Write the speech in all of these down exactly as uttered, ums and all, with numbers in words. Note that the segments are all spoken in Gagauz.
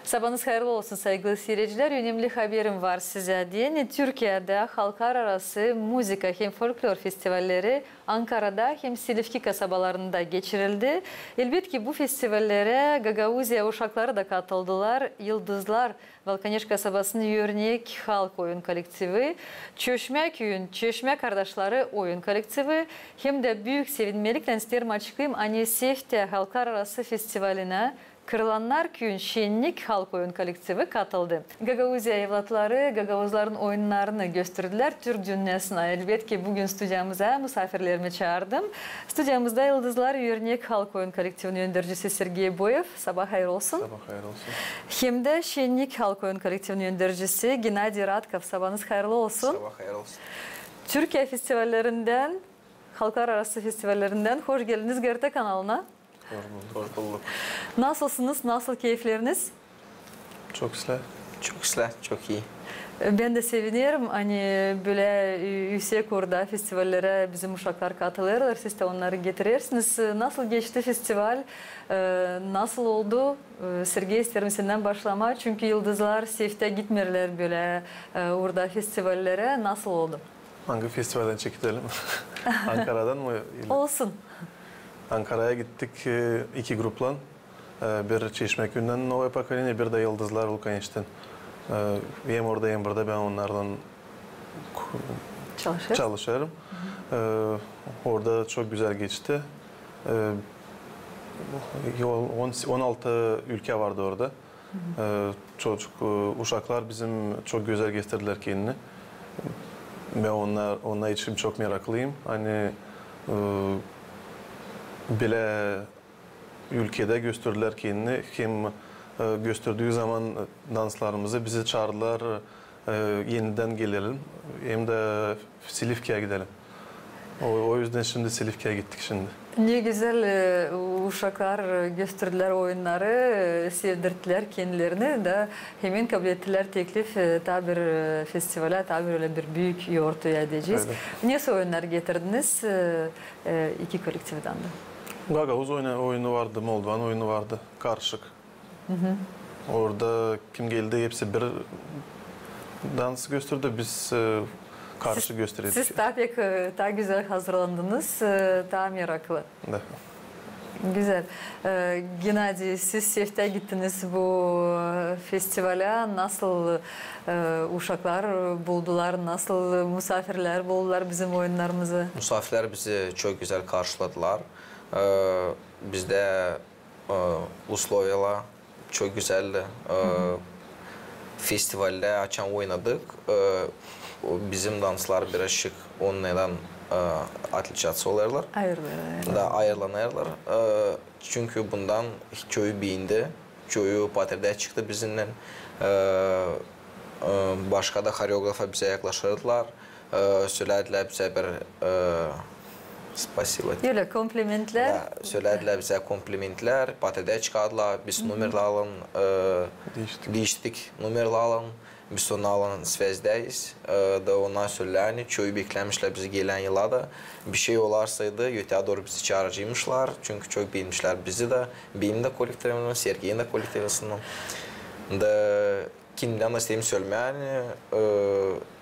Sabaanız hayırlı olsun, saygılı siirediciler. Önemli haberim var sizä deyni. Türkiyedä halklararası muzıka hem folklor festivalleri Ankarada hem Silifke kasabalarında geçirildi. Elbetki, bu festivallerä Gagauziya uşakları da katıldılar. Yıldızlar Valkaneş kasabasının örnek halk oyun kollektivi, Çeşmä küüyün Çeşmä kardaşları oyun kollektivi hem dä büük sevinmeliklän isteerim açıklayım, ani Seftä halklararası festivalinä Kırılannar küüyün Şennik halk oyun kollektivi katıldı. Gagauziya evlatları gagauzların oyunnarını gösterdilär türk dünnesinä. Elbetki, büün studiyamıza musaafirlerimi çaardım. Studiyamızda Yıldızlar örnek halk oyun kollektivinin öndercisi Sergey Boev. Sabaa hayır olsun. Sabaa hayır olsun. Hem dä Şennik halk oyun kollektivinin öndercisi Gennadiy Radkov. Sabaanız hayırlı olsun. Sabaa hayır olsun. Türkiye festivallerindän, halklararası festivallerindän hoş geldiniz GRT kanalına. Hoş bulduk. Hoş bulduk. Nasılsınız? Nasıl keyifleriniz? Çok islää. Çok islää, çok ii. Bän dä sevinerim, ani bölä ü-, üüsek uurda festivallerä bizim uşaklar katılêrlar, siz dä onnarı getirersiniz. Nasıl geçti festival? E, nasıl oldu? E, Sergey, isteerim sendän başlamaa, çünkü Yıldızlar Seftä gitmeerlär bölä, e, uurda festivallerä. Nasıl oldu? Angı festivaldän çekelim? Ankaradän mı? Olsun. Ankaraya gittik, e, iki gruplan. E, bir Çeşmä küüyündän Novoye pokoleniye, bir dä Yıldızlar Valkaneştän. E, hem orada, hem burada bän onnarlan ku-, çalışêrım. E, orada çok gözäl geçti. E, on, on altı ülkä vardı orada. E, çocuk, e, uşaklar bizim çok gözäl gösterdilär kendini. Bän onnar, onnar için çok meraklıyım. Ani, e, bölä ülkedä gösterdilär kendini, hem, e, gösterdii zaman danslarımızı bizi çaardılar, e, enidän gelelim, hem dä Silifkeä gidelim. O, o üzdän şindi Silifkeä gittik şindi. Ne gözäl, e, uşaklar, e, gösterdilär oyunnarını, e, sevdirdilär kendilerini da hemen kablettilär teklif, e, taa bir, e, festivalä, taa bir ölä bir büük yortuya deyecez. Nesoy oyunnar getirdiniz, e, e, iki kollektivdän dä? Gagauz oyunu, oyunu vardı, moldovan oyunu vardı, karışık. Orada kim geldi, hepsi bir dans gösterdi, biz, e, karışık gösterdik. Siz taa pek, e, taa gözäl hazırlandınız, e, taa meraklı. Da. Gözäl. E, Gennadiy, siz Seftä gittiniz bu, e, festivalä. Nasıl, e, uşaklar buldular, nasıl musaafirlär buldular bizim oyunnarımızı? Musaafirlär bizi çok gözäl karşıladılar. E, bizdä E, usloviyalar çok gözäldi. E, festivalda açan oynadık, e, o bizim danslar birazçık onnadan, e, отличаться olêrlar. Ayırılêr, ayırılêr. Da, ayırılêrlar. E, çünkü bundan çoyu beendi, çoyu poterda çıktı bizimnän. E, e, başka da horeografa bizä yaklaşırdılar. E, sölerdilär bizä bir, e, спасибо. Ölä, komplimentlär. Da, sölerdilär bizä komplimentlär, poterda çıkardılar, biz numerlär alın, e, diiştik numerlär alın, biz onnarlan sväzdäyiz. E, da onnar sölärlär, ani çoyu beklämişlär bizi gelän yıla da. Bir şey olarsaydı, öteyä dooru bizi çaaracaymışlar, çünkü çok beenmişlär bizi dä, benim dä kollektivimi, Sergeyin dä kollektivini. Da Kendimdän dä isteerim sölemää, ani, e,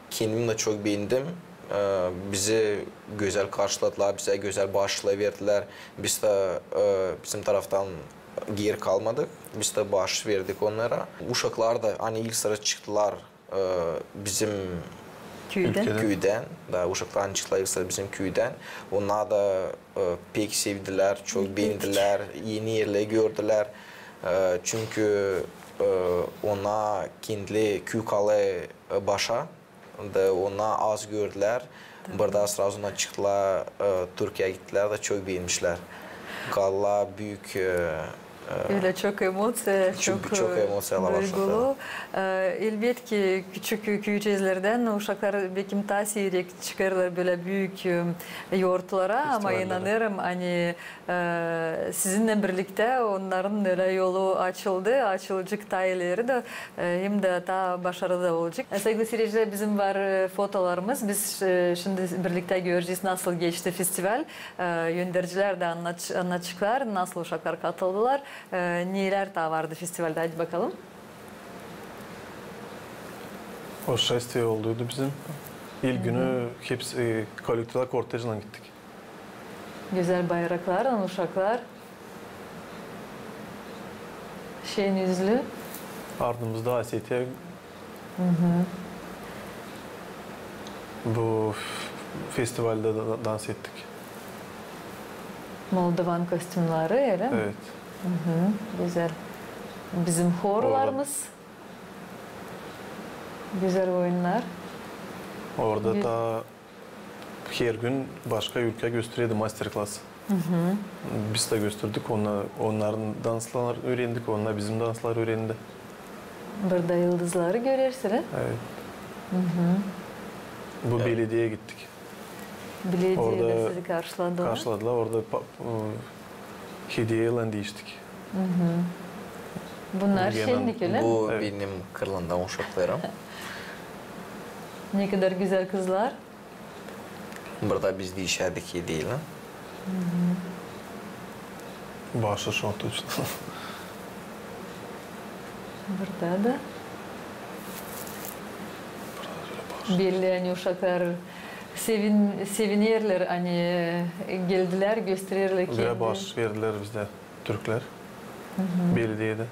kendim dä çok beendim. E, bizi gözäl karşıladılar, bizä gözäl baaşlık verdilär. Biz dä, e, bizim taraftan geeri kalmadık. Biz dä baaş verdik onnara. Uşaklar da, ani ilk sıra çıktılar, e, bizim küüdän. Küüdän. Da, uşaklar, ani çıktılar ilk sıra bizim küüdän. Onnar da, e, pek sevdilär, çok beendilär, eni erleri gördülär. E, çünkü, e, onnar kendi küü kalêr, e, başa, da onnar az gördülär. Burada srazu çıktılar, e, Türkiyeyä gittilär da çok beenmişlär. Kaldılar büük, e, e, ölä çok emosiya, çok, çok, e, emosiyalar duygulu. E, elbetki, küçük küüceezlerdän uşaklar bekim taa siirek çıkêrlar bölä büük, e, yortulara, ama inanêrım, ani E, sizinnän birliktä onnarın ölä yolu açıldı, açılacek taa ileri dä, e, hem dä taa başarılı da olacek. E, saygılı siiredicilär, bizim var, e, fotolarımız. Biz, e, şindi birliktä görecez, nasıl geçti festival. E, öndercilär dä annaç-, annadaceklar, nasıl uşaklar katıldılar. E, nelär taa vardı festivalda, haydi bakalım. O şestiye olduydu bizim. İlk günü hepsi, e, kollektivlär kortejnen gittik. Gözäl bayraklarlan uşaklar şen üzlü. Ardımızda Osetiya. Bu f-, festivalda da, dans ettik. Moldovan kostümneri, ölä mi? Evet. Gözäl. Bizim horlarımız. Gözäl oyunnar. Orada da her gün başka ülkä gösterirdi master-klas. Biz dä gösterdik, onnar, onnarın dansları üürendik, onnar bizim dansları üürendi. Burada yıldızları görersin, he? Evet. Bu belediyeyä gittik. Belediyede sizi karşıladılar. Karşıladılar, orada pa-, e, hediyeylän diiştik. Bunnar şennik, ölä mi? Bu benim kırılanda uşaklarım. Ne kadar gözäl kızlar. Burada biz diişärdik hediyeylän. Baaşış oldu işte. Burada da. Belli, ani uşaklar sevin-, sevinerlär, ani geldilär, göstererlär kendi. Baaşış verdilär bizdä türklär. Belediyede.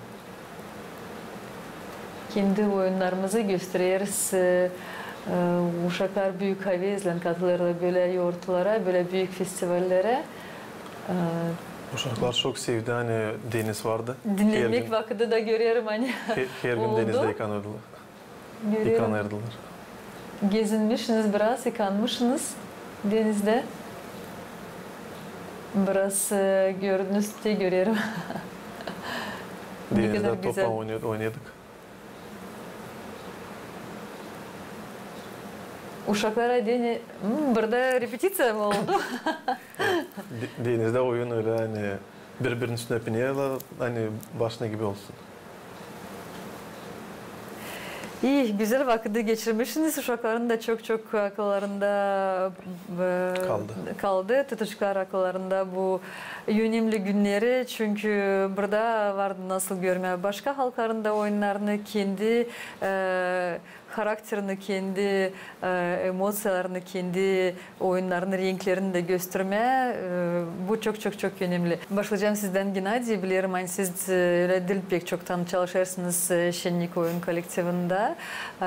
Kendi oyunnarımızı göstereriz. E, e, uşaklar büük havezlän katılêrlar bölä yortulara, bölä büük festivallerä. E, uşaklar çok sevdi, ani deniz vardı. Dinnenmäk vakıdı da görerim, ani he-, her gün denizdä yıkanırdılar. Görerim. Yıkanırdılar. Gezinmişsiniz biraz, yıkanmışsınız denizdä. Biraz, e, gördünüz te görerim. Denizdä toplan oynay-, oynadık. Uşaklara deyni-, hmm, burada repetiţiya mı oldu? De-, denizdä oyun ölä, ani biri-birinin üstünä pinerlär, ani başına gibi olsun. İi, gözäl vakıdı geçirmişsiniz. Uşakların da çok-çok akıllarında, e, kaldı. Tutuşkar akıllarında bu önemli günneri. Çünkü burada vardı nasıl görmää başka halkların da oyunnarını, kendi, e, harakterini, kendi, e, emoţiyalarını, kendi oyunnarını, renklerini dä göstermää, e, bu çok-çok-çok önemli. Başlayacam sizdän, Gennadiy. Bilerim, ani siz, e, ölä diil pek çoktan çalışêrsınız, e, Şennik oyun kollektivindä, e,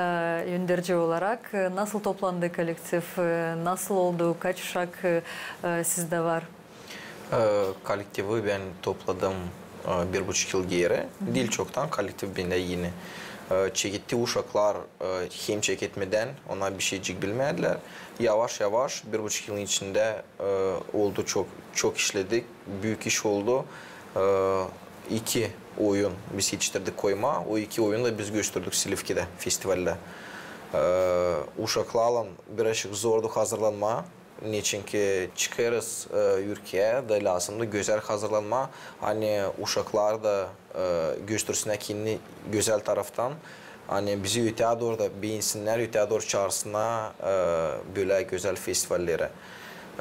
önderci olarak. E, nasıl toplandı kollektiv, e, nasıl oldu, kaç uşak, e, e, sizdä var? E, kollektivi bän topladım, e, bir buçuk yıl geeri. Diil çoktan, kollektiv bendä eni. E, çeketti uşaklar, e, hem çeketmedän, onnar bişeycik bilmädilär. Yavaş-yavaş, bir buçuk yılın içindä, e, oldu çok, çok işledik, büük iş oldu. E, iki oyun biz etiştirdik koymaa, o iki oyunu da biz gösterdik Silifkedä, festivaldä. E, uşaklarlan birazcık zordu hazırlanmaa. Neçinki çıkêrız, e, ülkeyä, da lääzımdı gözäl hazırlanmaa, ani uşaklar da, e, göstersinnär kendini gözäl taraftan, ani bizi ötää dooru da beensinnär, ötää dooru çaarırsınnar, e, bölä gözäl festivallerä.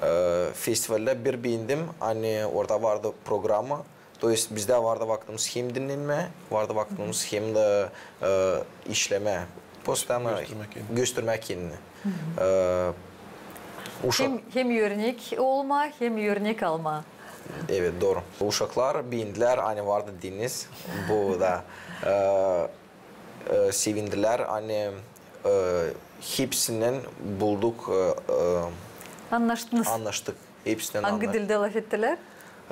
E, festivaldä bir beendim, ani orada vardı programa, То есть bizdä vardı vakıdımız hem dinnenmää, vardı vakıdımız hem dä, e, işlemää. Постоянно göstermää kendini. Göstermää kendini. E, uşak- Hem, hem örnek olmaa, hem örnek almaa. Evet, dooru. Uşaklar beendilär, ani vardı deniz. Bu da, e, e, sevindilär, ani, e, hepsinnän bulduk, e, e, annaştınız. Annaştık. Hepsinnän annaştık. Angı dildä lafettilär?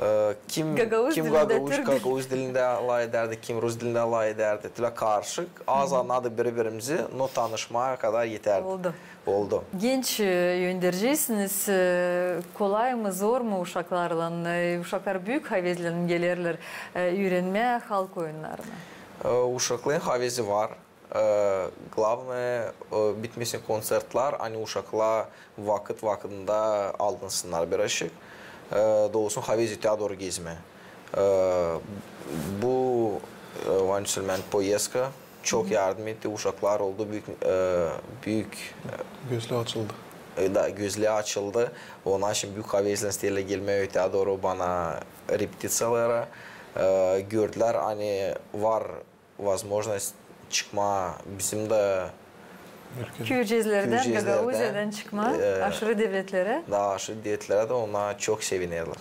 E, kim, kim gagauz, türk, gagauz dilindä lafedärdi, kim rus dilindä lafedärdi. Tölä karışık, az annadık biri-birimizi, no tanışmaa kadar etärdi. Oldu. Oldu. Genç, e, öndercisiniz, e, kolay mı, zor mu uşaklarlan? E, uşaklar büük havezlän gelerlär, e, üürenmää halk oyunnarını. E, uşakların havezi var. E, glavnıye, e, bitmesin kontsertlär, ani uşaklar vakıt-vakıdında aldınsınnar birazcık. E, da olsun havezi ötää dooru gezmää. E, bu, e, vannüsülmän poezdka çok yardım etti. Uşaklar oldu büük, e, büük, e, gözleri açıldı. E, da, gözleri açıldı. Onnar şindi büük havezlän isteerlär gelmää ötää dooru bana repetiţiyalara. E, gördülär, ani var возможность çıkmaa bizim dä Küücezdän, Gagauziyadan çıkma, e, aşırı devletlerä. Taa aşırı devletlerä dä onnar çok sevinerlär.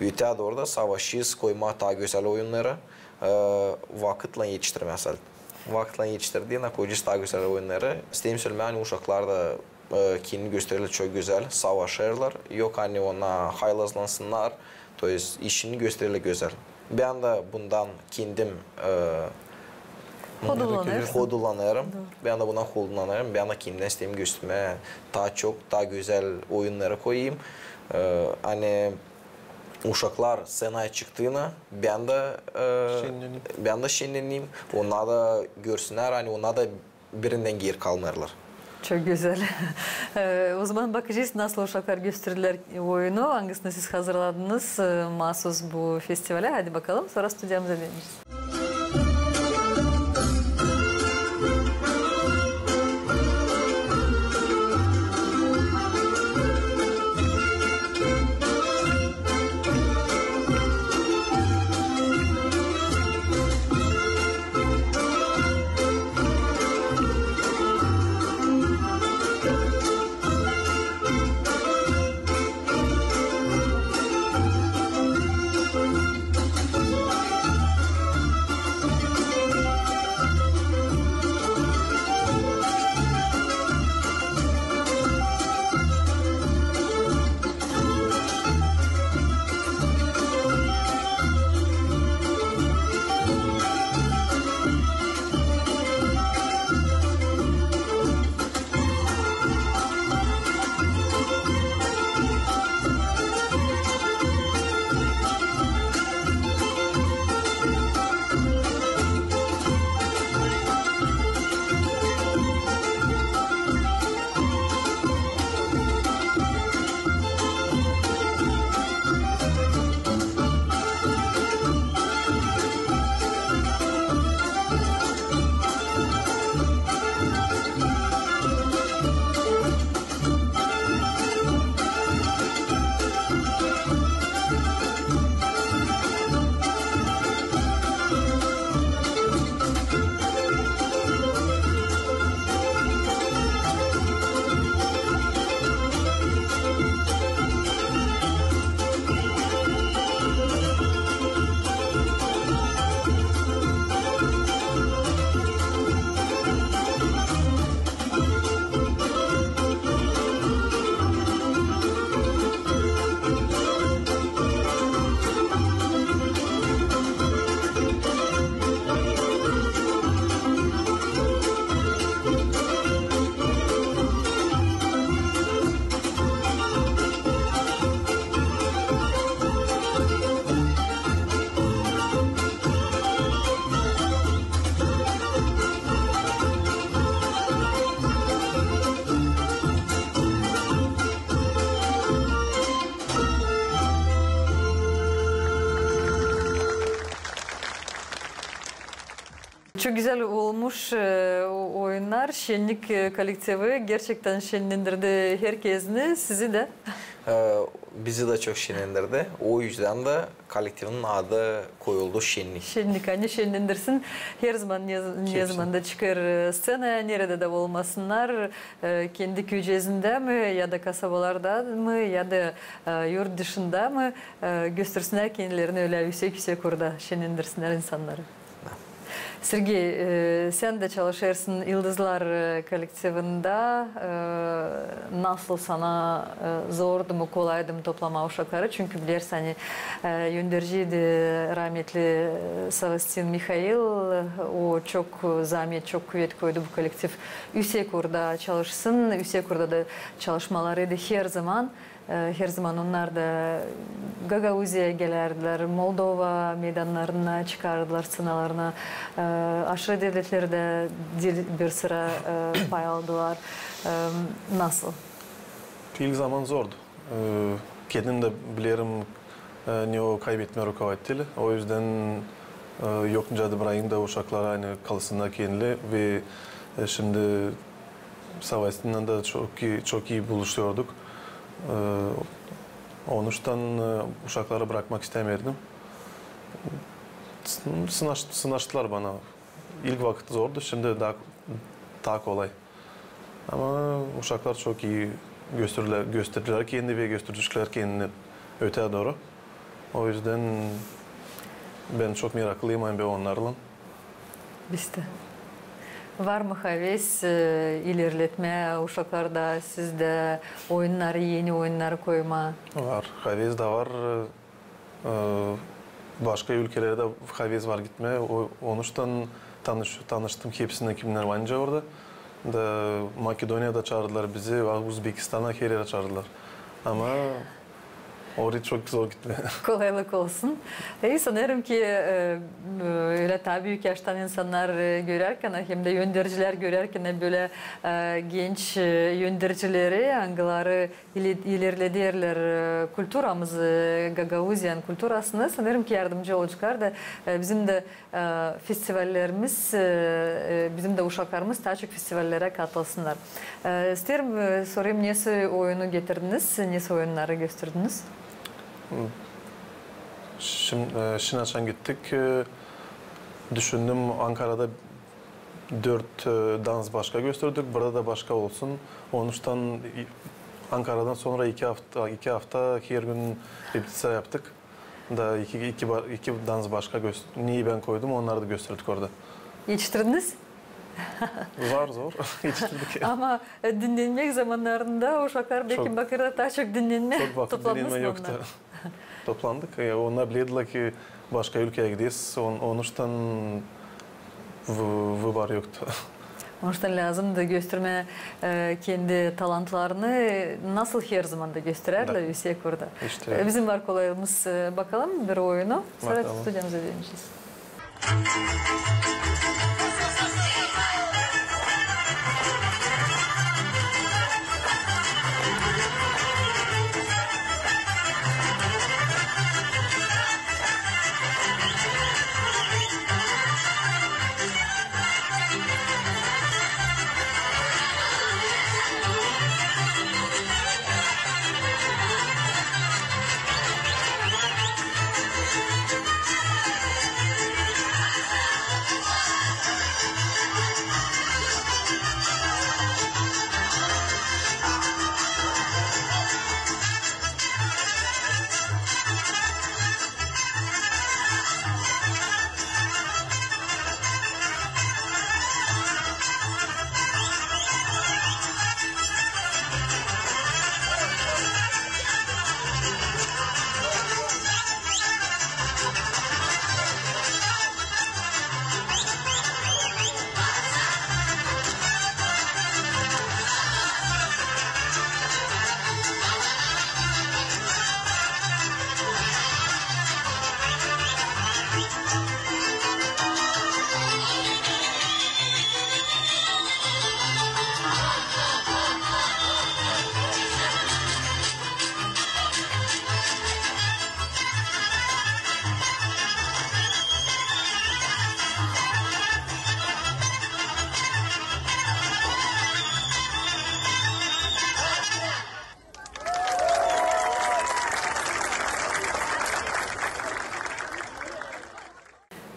Ötää dooru da savaşêrız koymaa taa gözäl oyunnarı, e, vakıtlan etiştirmää sal. Vakıtlan etiştirdiinä koyacez taa gözäl oyunnarı. İsteerim sölemää, ani uşaklar da, e, kendini göstereler çok gözäl, savaşêrlar. Yok, ani onnar haylazlansınnar, то есть işini göstereler gözäl. Bän dä bundan kendim, e, hodullanêrım. Bän dä bundan hodullanêrım. Bän dä kendimdän isteerim göstermää taa çok, taa gözäl oyunnarı koyayım. E, ani uşaklar sţenaya çıktıına, bän dä, e, bän dä şennenim. Onnar da görsünnär, ani onnar da birindän geeri kalmêêrlar. Çok gözäl. E, o zaman bakacez, nasıl uşaklar gösterdilär oyunu, angısını siz hazırladınız, e, maasuz bu festivalä. Hadi bakalım, sora studiyamıza dönecez. Çok gözäl olmuş, e, o-, oyunnar. Şennik, e, kollektivi gerçektän şennendirdi herkezni, sizi dä. E, bizi dä çok şennendirdi. O üzdän dä kollektivin adı koyuldu Şennik. Şennik, ani şennendirsin. Herzaman, ne, nezaman da çıkêr, e, sţenaya, neredä dä olmasınnar, e, kendi küücezindä mi, ya da kasabalarda mı, ya da, e, yurt dışında mı, e, göstersinnär kendilerini ölä üüsek-üüsek urda, şennendirsinnär insannarı. Sergey, e, sän dä çalışêrsın Yıldızlar, e, kollektivindä. E, nasıl sana, e, zordu mu, kolaydı mı toplamaa uşakları? Çünkü bilersin, ani, e, önderciydi rametli, e, Savastin Mihail. O çok zamet, çok kuvet koydu bu kollektiv üüsek urda çalışsın, üüsek urda da çalışmalarıydı herzaman. E, herzaman onnar da Gagauziyaya gelärdilär, Moldova meydannarına çıkardılar, sţenalarına, e, aşırı devletlerdä bir sıra, e, pay aldılar. E, nasıl? İlk zaman zordu. E, kendim dä bilerim, e, ne o kaybetmää rukovoditeli. O üzdän, e, yok nicä da brakayım da uşakları, ani kalsınnar kendileri ve, e, şindi Savastinnän dä çok ii, çok ii buluşuyorduk. E, onuştan, e, uşakları brakmak istämedim. Sı-, sınaş-, sınaştılar bana. İlk vakıt zordu, şindi taa, taa kolay. Ama uşaklar çok ii gösterdilär, gösterdilär kendini ve gösterecekler kendini ötää dooru. O üzdän bän çok meraklıyım hem onnarlan. Biz dä. Var mı haves, e, ilerletmää uşaklarda, sizdä oyunnarı, eni oyunnarı koymaa? Var. Haves dä var. E, başka ülkelerdä haves var gitmää. O, onuştan tanış-, tanıştım hepsindän, kimnär var nicä orada. Da Makedoniyada çaardılar bizi, Uzbekistana, her erä çaardılar. Ama orayı çok zor gitmää. Kolaylık olsun. E, sanêrım ki, e, e, ölä taa büük yaştan insannar, e, görärkän, hem dä öndercilär görärkän, e, bölä, e, genç, e, öndercileri, angıları ile-, ilerlederlär, e, kulturamızı, e, Gagauziyanın kulturasını, sanêrım ki, yardımcı olaceklar da, e, bizim dä e, festivallerimiz, e, e, bizim dä uşaklarımız taa çok festivallerä katılsınnar. E, isteerim, e, sorayım, nesoy oyunu getirdiniz, nesoy oyunnarı gösterdiniz? Şim-, e, şindi açan gittik, e, düşündüm, Ankarada dört, e, dans başka gösterdik, burada da başka olsun. Onuştan i-, Ankaradan sora iki afta, iki afta her gün repetisiya yaptık. Da iki, iki ba-, iki dans başka gös-, neyi bän koydum, onnarı da gösterdik orada. Etiştirdiniz? Zor, zor. Etiştirdik. Ama, e, dinnenmäk zamannarında uşaklar, beki, bakêrlar, taa çok dinnenmää. Çok vakıt dinnenmää yoktu. Toplandık. E, onnar biledilär ki başka ülkeyä gideriz. On-, onuştan vı-, vıbor yoktu. Onuştan lääzımdı göstermää, e, kendi talantlarını, nasıl her zaman da gösterärdilär, da, üüsek orada. İştä. E, bizim var kolaylığımız, e, bakalım bir oyunu, sora studiyamıza dönecez.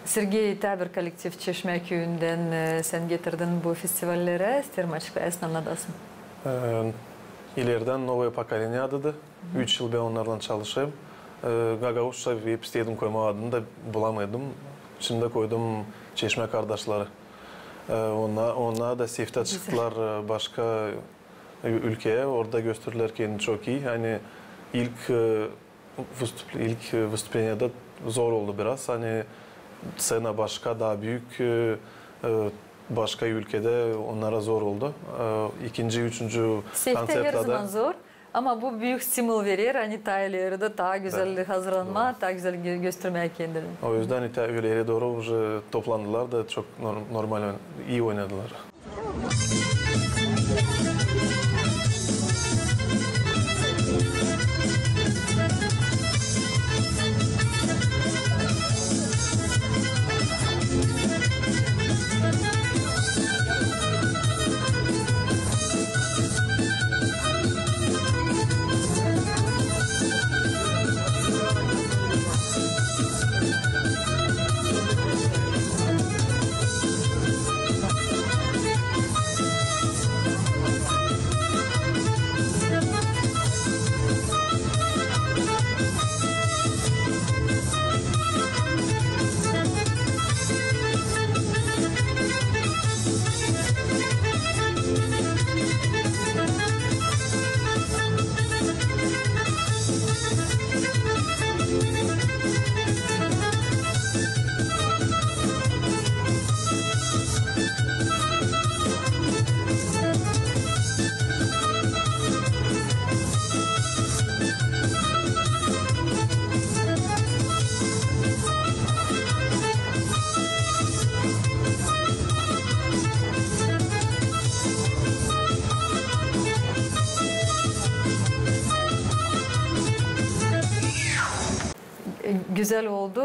Sergey, taa bir kollektiv Çeşmä küüyündän, e, sän getirdin bu festivallerä. İsteerim, açıklayasın, annadasın. E, İleriden новое поколение adıdır. Üç yıl bän onnarlan çalışêrım. E, Gagauzça hep istedim koymaa adını da bulamêêrdım. Şindi koydum Çeşmä kardaşları. E, onnar, onnar da seftä çıktılar, e, başka ü-, ülkeyä, orada gösterdilär kendini çok ii. Ani ilk, e, vıstup-, ilk, e, vıstupleniya da zor oldu biraz. Ani sţena başka, taa büük, e, e, başka ülkedä onnara zor oldu. E, ikinci, üçüncü konţerttä dä. Seftä herzaman zor. Ama bu büük stimul verer, ani taa ileride taa gözäl hazırlanmaa, taa gözäl gö-, göstermää kendini. O üzdän taa ileri dooru уже toplandılar da çok nor-, normal oyn-, ii oynadılar. Gözäl oldu.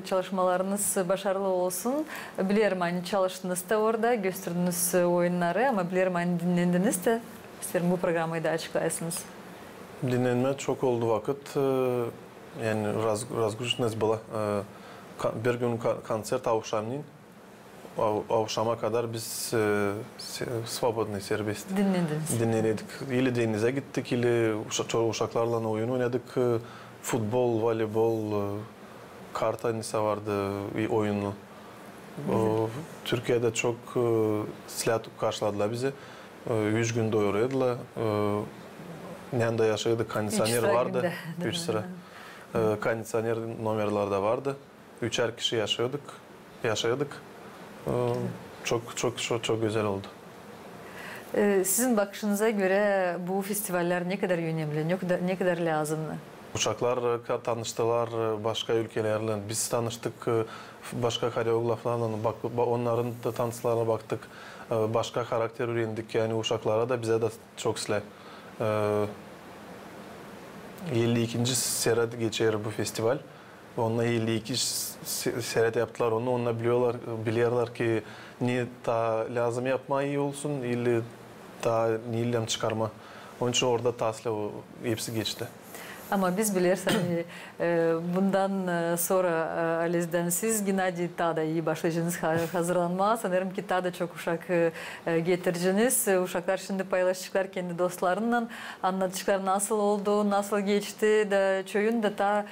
Çalışmalarınız başarılı olsun. Bilerim, ani çalıştınız da orada, gösterdiniz oyunnarı, ama bilerim, ani dinnendiniz dä. İsteerim bu programayı da açıklayasınız. Dinnenmä çok oldu vakıt, e, yani раз-, разгруженность была. E, ka-, bir gün ka-, koncert avşamneyin. Av-, avşama kadar biz, e, se-, свободный, serbest. Dinnendiniz. Dinnenedik. İli denizä gittik, ili uşa-, ço-, uşaklarlan oyun oynadık. E, futbol, voleybol, e, karta nesä vardı, e, oyunu. O, Türkiyedä çok, e, islää karşıladılar bizi. E, üç gün doyurêrdılar. E, nända yaşêêrdık, kondiţioner vardı. Üç sıra. E, kondiţioner nomerlerdä vardı. Üçär kişi yaşêêrdık, yaşêêrdık. E, çok, çok, çok, çok gözäl oldu. E, sizin bakışınıza görä, bu festivallär ne kadar önemli, ne kadar, ne kadar lääzımnı? Uşaklar, e, ka-, tanıştılar, e, başka ülkelärlän. Biz tanıştık, e, başka horeograflarlan, bak-, ba-, onnarın da tanslarına baktık. E, başka karakter üürendik, yani uşaklara da, bizä dä çok islää. E, elli ikinci serä geçer bu festival. Onda elli iki se-, serä yaptılar onu, onda biliyorlar, bilerlär ki ne taa lääzım yapmaa, ii olsun, ili taa ne illän çıkarmaa. Onun için orada taa islää o hepsi geçti. Ama biz bileriz, ani, e, bundan, e, sora, e, Alezdän siz, Gennadiy, taa da ii başlayacenız ha-, hazırlanmaa. Sanêrım ki taa da çok uşak, e, e, getireceniz. E, uşaklar şindi paylaşaceklar kendi dostlarınnan, annadaceklar nasıl oldu, nasıl geçti, da çoyun da taa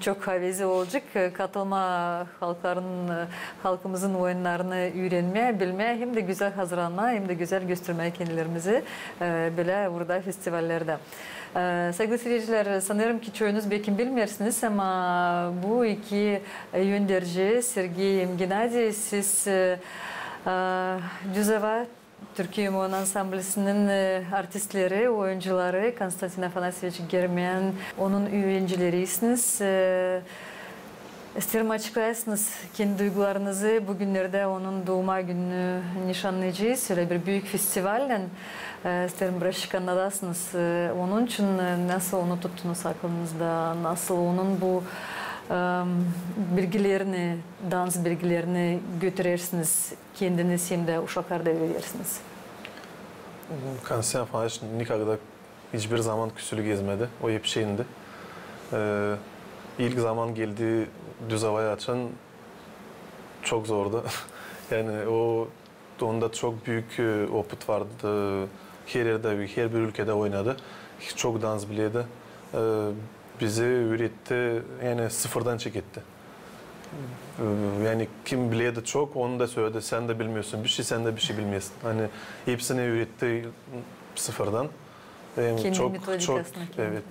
çok havezi olacek, e, katılmaa halkların, e, halkımızın oyunnarını üürenmää, bilmää, hem dä gözäl hazırlanmaa, hem dä gözäl göstermää kendilerimizi, e, bölä burada festivallerdä. E, saygılı siiredicilär, sanêrım ki çoyunuz bekim bilmeersiniz, ama bu iki, e, önderci, Sergey hem Gennadiy, siz, e, e, Düz ova Türkiye Moon ansamblisinin, e, artistleri, oyuncuları, Konstantin Afanasyeviç Germen, onun üürencilerisiz. E, isteerim açıklayasınız kendi duygularınızı. Bu günnerdä onun duuma gününü nişannayacez ölä bir büük festivallän. E, isteerim birazcık annadasınız, e, onun için, e, nasıl onu tuttunuz aklınızda, nasıl onun bu, e, bilgilerini, dans bilgilerini götürersiniz kendiniz hem dä uşaklara da öğrersiniz. Konstantin Afanasyeviç nikogda, hiçbir zaman küsülük etmedi. O hep şindi. E, ilk zaman geldi Düz ovaya, açan çok zordu. Yani o, onda çok büük, e, opıt vardı. Her erdä, herbir ülkedä oynadı. Çok dans bilerdi. E, bizi üüretti, yani sıfırdan çeketti. E, yani kim bilerdi çok, onu da söledi, sän dä bilmeersin bişey, sän dä bişey bilmeersin. Ani hepsini üüretti sıfırdan. Kendi çok, metodikasına çok, kendi. Evet.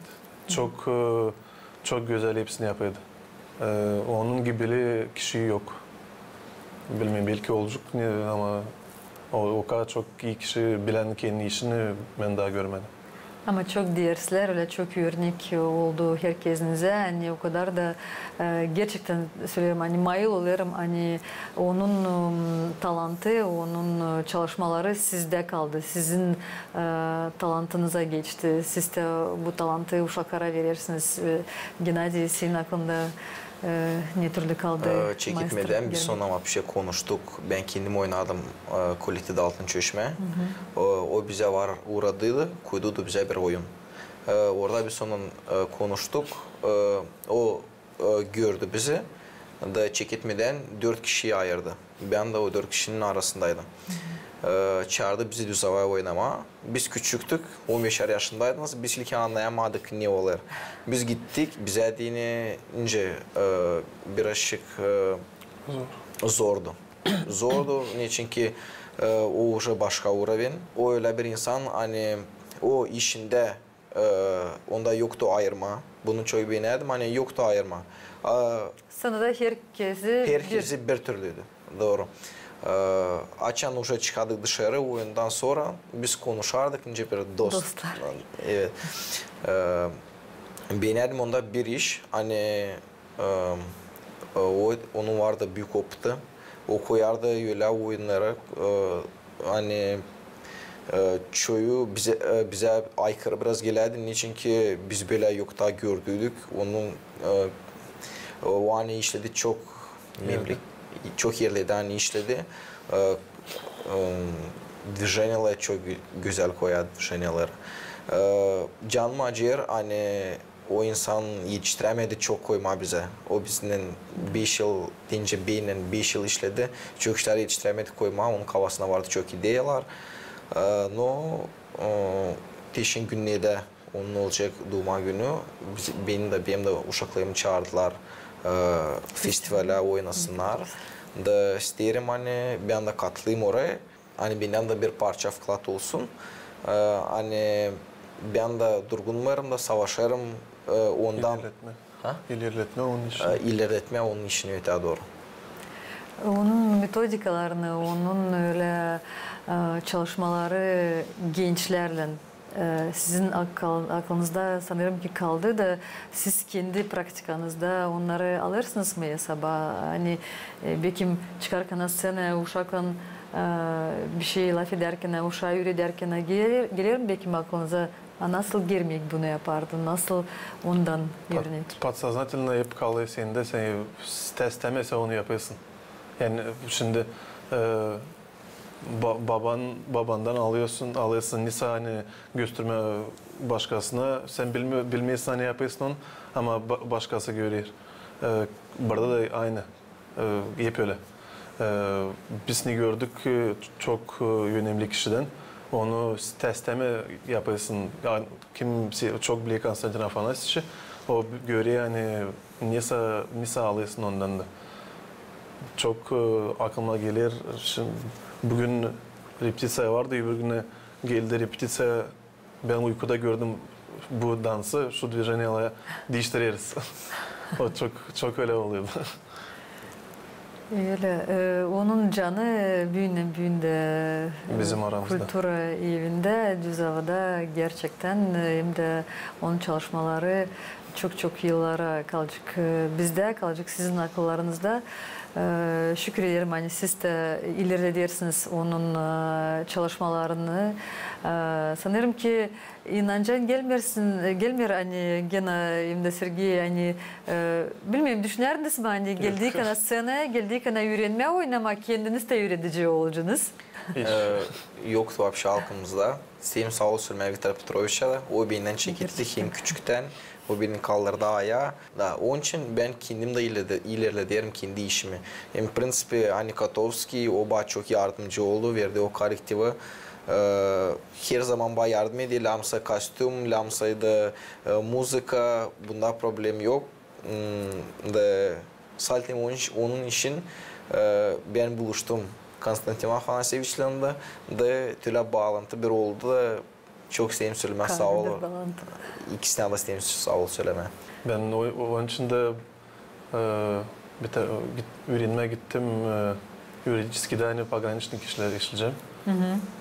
Çok, e, çok gözäl hepsini yapêrdı. E, onun gibili kişi yok. Bilmeerim, belki olacek, ne, ama o, o kadar çok ii kişi bilän kendi işini bän taa görmedim. Ama çok deerslär, ölä çok örnek oldu herkezinizä. Ani o kadar da, e, gerçektän söleerim, ani mayıl olêrım, ani onun, ım, talantı, onun, e, çalışmaları sizdä kaldı, sizin, e, talantınıza geçti. Siz dä bu talantı uşaklara verersiniz. E, Gennadiy, senin aklında, e, ne türlü kaldı? E, çeketmedän biz onunnan вообще konuştuk. Bän kendim oynadım, e, Kolektivdä Altın çeşmä. O, o bizä var uuradı, koydu da bizä bir oyun. E, orada biz onunnan, e, konuştuk. E, o, e, gördü bizi. Da çeketmedän dört kişiyi ayırdı. Bän dä o dört kişinin arasındaydım. E, çaardı bizi Düz ovaya oynamaa. Biz küçüktük, on beşär yaşındaydıq. Biz ilkin annayamadık, ne olêr. Biz gittik, bizä deyni nicä, e, birazcık, e, zordu. Zordu, neçinki, e, o уже başka уровень. O ölä bir insan, ani o işindä, e, onda yoktu ayırma. Bunu çok beenärdim, ani yoktu ayırma. A, Sahnada herkezi bir türlüydü. Dooru. E, açan уже çıkardıq dışarı oyundan sora, biz konuşardık nicä bir dost. Dostlar. Evet. E, beenärdim onda bir iş, ani, e, e, o, onun vardı büük opıtı. O koyardı ölä oyunnarı, e, ani, e, çoyu bizä, e, bizä aykırı biraz gelärdi, neçinki biz bölä yokta gördüydük. Onun, e, O, ani işledi çok memlek-, çok erlerdä ani işledi. E, e, dvijeniyaları çok gü-, gözäl koyêr dvijeniyaları. E, canım acıyêr, ani o insan etiştirämedi çok koymaa bizä. O bizdän beş yıl, deyni beyinnän beş yıl işledi. Çok işleri etiştirämedi koymaa, onun kafasında vardı çok ideyalar. E, no, e, geçän günnerdä onun olacek duuma günü. Biz, beni dä, benim dä uşaklarımı çaardılar, e, festivalä oynasınnar. Da isteerim, ani bän dä katılayım oraya. Ani bendän dä bir parça vklad olsun. E, ani bän dä durgunmêêrım da savaşêrım, e, ondan. İlerletmää. Ha? İlerletmää onun işini. E, ilerletmää onun işini, ötää dooru. Onun metodikalarını, onun ölä, e, çalışmaları gençlärlän, e, sizin akıl-, aklınızda sanêrım ki kaldı da siz kendi praktikanızda onnarı alêrsınız mı esaba? Ani, e, bekim çıkarkana sţenaya uşaklan, e, bişey lafedärkana, uşaa üüredärkana geler, geler mi bekim aklınıza, a nasıl germek bunu yapardı, nasıl ondan öğrenerdi? Подсознательно hep kalêr sendä, sän istää-istämäz onu yapêrsın. Yani şindi, e, ba-, baban, babandan alêrsın, alêrsın, neysä, ani göstermää başkasına, sän bilme-, bilmeersin, ani yapêrsın onu, ama ba-, başkası görer. E, burada da aynı. E, hep ölä. E, biz ne gördük, e, çok, e, önemli kişidän, onu istää-istämäz yapêrsın. Ya, kim se-, çok biler Konstantin Afanasyeviçi, o görer, ani neysä, neysä alêrsın ondan da. Çok, e, aklıma geler, şindi büün repetisiya vardı, öbür günä geldi repetisiya, bän uykuda gördüm bu dansı, şu dvijeniyaları diiştireriz. O çok, çok ölä olêrdı. Ölä, e, onun canı, e, büündän-büün dä, e, bizim aramızda. Kultura evindä, Düz Ovada gerçektän, e, hem dä onun çalışmaları çok-çok yıllara kalacek, e, bizdä kalacek, sizin akıllarınızda. E, şükür ederim, ani siz dä ilerledersiniz onun, e, çalışmalarını. E, sanêrım ki, inancan gelmeersin, gelmeer, ani genä, hem dä Sergey, ani, e, bilmeerim, düşünärdiniz mi, ani geldikänä sţenaya, geldikänä üürenmää oynamaa, kendiniz dä üüredici olacanız? Hiç. E, yoktu вообще aklımızda. İsteerim saa ol sölemää Viktor Petroviçä dä. O bendän çeketti hem küçüktän. O beni kaldırdı ayaa. Da, onun için bän kendim dä ilerlede-, ilerlederim kendi işimi. Hem, в принципе, ani Kotovskiy, o bana çok yardımcı oldu, verdi o korrektivi. E, her zaman bana yardım eder, läämsa kostüm, läämsa da, e, muzıka, bunda problem yok. Hmm, da, saltim onun iş-, onun için, e, bän buluştum Konstantin Afanasyeviçlän dä, da tölä baalantı bir oldu da, çok isteerim sölemää saa ol. İkisinä dä isteerim saa ol sölemää. Bän o, o, onun için dä, e, bita-, git-, üürenmää gittim, e, юридическийdä, ani пограничник işlä-, işleyecäm.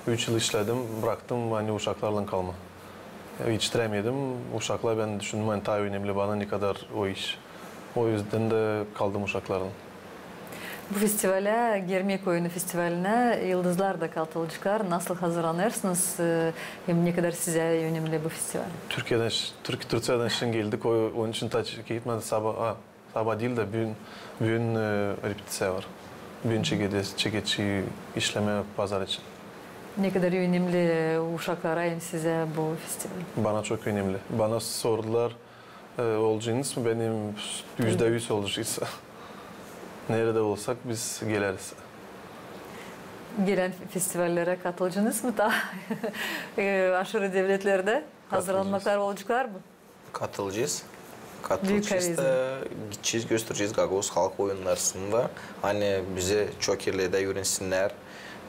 Üç yıl işledim, braktım, ani uşaklarlan kalmaa. E, etiştirämedim uşaklara, bän düşündüm, ani taa önemli bana ne kadar o iş. O üzdän dä kaldım uşaklarlan. Bu festivalä, Germek oyunu festivalinä yıldızlar da katılaceklar. Nasıl hazırlanêrsınız, e, hem ne kadar sizä önemli bu festival? Türkiyedän ş-, Türk-, Türkiyedän şindi geldik, o, onun için taa ç-, gitmedik. Saba, a, saba diil dä büün, büün, e, repetisiya var. Büün çekede-, çekecez işlemää pazar için. Ne kadar önemli uşaklara hem sizä bu festival? Bana çok önemli. Bana sordular, e, olacınız mı? Benim üzdä üz olacez. Neredä olsak biz geleriz. Gelän festivallerä katılacınız mı taa, e, aşırı devletlerdä? Hazırlanmaklar olaceklar mı? Katılacez. Katılacez da gidecez, gösterecez gagauz halk oyunnarını da. Ani bizi çok erlerdä üürensinnär,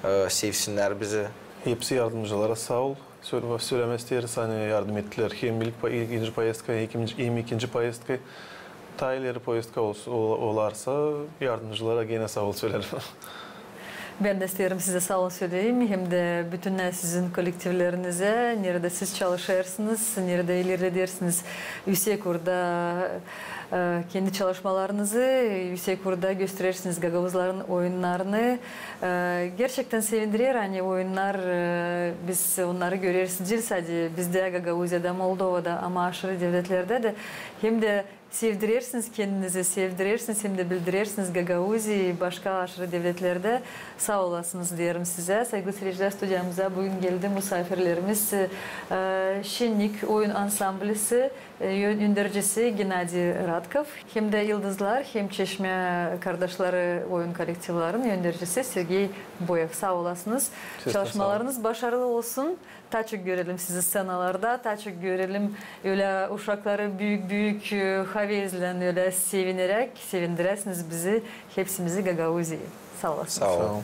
e, sevsinnär bizi. Hepsi yardımcılara saa ol. Söl-, sölemää isteeriz, ani yardım ettilär. Hem ilk po-, ilkinci poezdka, hem ikinci, hem ikinci poezdka. Taa ileri poezdka ols-, ol-, olarsa, yardımcılara genä saa ol söleerim. Bän dä isteerim sizä saa ol söleyim, hem dä bütünnä sizin kollektivlerinizä, neredä siz çalışêrsınız, neredä ilerledersiniz üüsek uurda, e, kendi çalışmalarınızı, üüsek uurda gösterersiniz gagauzların oyunnarını. E, gerçektän sevindirer, ani oyunnar, e, biz onnarı göreriz diil sade bizdä, Gagauziyada, Moldovada, ama aşırı devletlerdä dä. Hem dä sevdirersiniz kendinizi, sevdirersiniz hem dä bildirersiniz Gagauziyayı başka aşırı devletlerdä. Saa olasınız deerim sizä. Saygılı siircilär, studiyamıza büün geldi musaafirlerimiz, e, Şennik oyun ansamblisi, e, yön-, öndercisi Gennadiy Radkov, hem dä Yıldızlar hem Çeşmä kardaşları oyun kollektivlerin öndercisi Sergey Boev. Saa olasınız. Çalışmalarınız başarılı olsun. Taa çok görelim sizi sţenalarda, taa çok görelim ölä uşakları büük-büük, e, havezlän, ölä sevineräk sevindiräsiniz bizi, hepsimizi, Gagauziyayı. Saa olasınız. Saa ol.